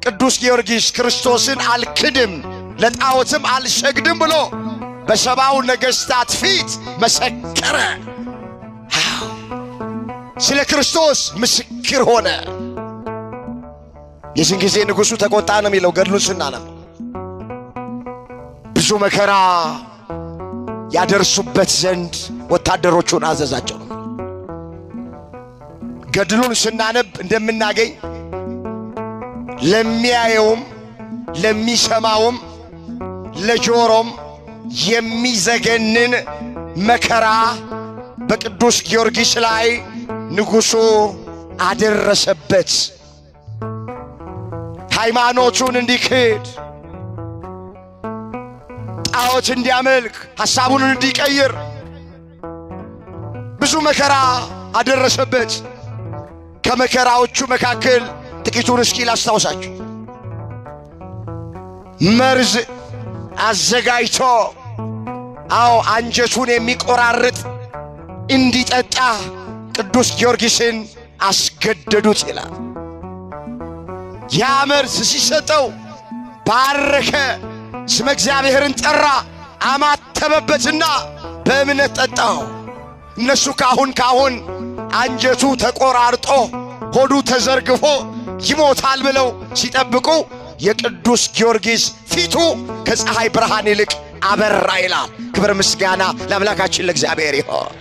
ቅዱስ ጊዮርጊስ ክርስቶስን አልክድም ለጣዖትም አልሰግድም ብሎ በሰባው ነገሥታት ፊት መሰከረ። ስለ ክርስቶስ ምስክር ሆነ። የዚህን ጊዜ ንጉሡ ተቆጣ ነው የሚለው ገድሉን ስናነብ። ብዙ መከራ ያደርሱበት ዘንድ ወታደሮቹን አዘዛቸው ነው። ገድሉን ስናነብ እንደምናገኝ ለሚያየውም ለሚሰማውም ለጆሮም የሚዘገንን መከራ በቅዱስ ጊዮርጊስ ላይ ንጉሡ አደረሰበት። ሃይማኖቱን እንዲክድ፣ ጣዖት እንዲያመልክ፣ ሐሳቡን እንዲቀይር ብዙ መከራ አደረሰበት። ከመከራዎቹ መካከል ጥቂቱን እስኪ ላስታውሳችሁ። መርዝ አዘጋጅቶ፣ አዎ፣ አንጀቱን የሚቆራርጥ እንዲጠጣ ቅዱስ ጊዮርጊስን አስገደዱት ይላል። ያ መርዝ ሲሰጠው ባረከ፣ ስመ እግዚአብሔርን ጠራ፣ አማተበበትና በእምነት ጠጣው። እነሱ ካሁን ካሁን አንጀቱ ተቆራርጦ ሆዱ ተዘርግፎ ይሞታል ብለው ሲጠብቁ የቅዱስ ጊዮርጊስ ፊቱ ከፀሐይ ብርሃን ይልቅ አበራ ይላል። ክብር ምስጋና ለአምላካችን ለእግዚአብሔር ይሆን።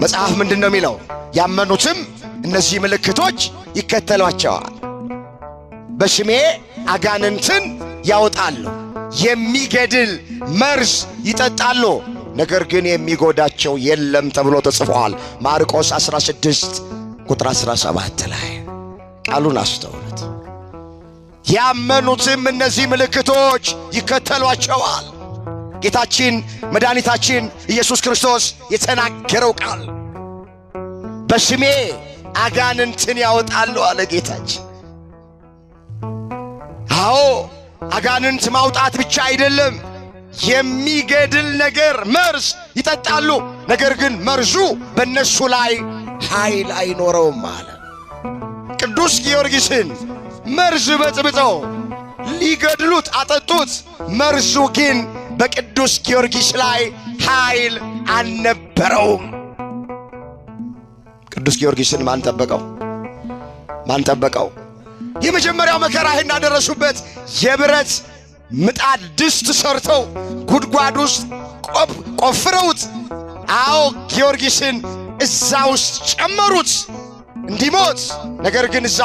መጽሐፍ ምንድን ነው የሚለው? ያመኑትም እነዚህ ምልክቶች ይከተሏቸዋል። በስሜ አጋንንትን ያወጣሉ፣ የሚገድል መርዝ ይጠጣሉ፣ ነገር ግን የሚጎዳቸው የለም ተብሎ ተጽፏል። ማርቆስ 16 ቁጥር 17 ላይ ቃሉን አስተውሉት። ያመኑትም እነዚህ ምልክቶች ይከተሏቸዋል። ጌታችን መድኃኒታችን ኢየሱስ ክርስቶስ የተናገረው ቃል በስሜ አጋንንትን ያወጣሉ አለ ጌታችን። አዎ፣ አጋንንት ማውጣት ብቻ አይደለም፣ የሚገድል ነገር መርዝ ይጠጣሉ፣ ነገር ግን መርዙ በእነሱ ላይ ኃይል አይኖረውም አለ። ቅዱስ ጊዮርጊስን መርዝ በጥብጠው ሊገድሉት አጠጡት። መርዙ ግን በቅዱስ ጊዮርጊስ ላይ ኃይል አልነበረውም። ቅዱስ ጊዮርጊስን ማን ጠበቀው? ማን ጠበቀው? የመጀመሪያው መከራ ይህን አደረሱበት። የብረት ምጣድ ድስት ሰርተው ጉድጓድ ውስጥ ቆፍረውት፣ አዎ፣ ጊዮርጊስን እዛ ውስጥ ጨመሩት እንዲሞት። ነገር ግን እዛ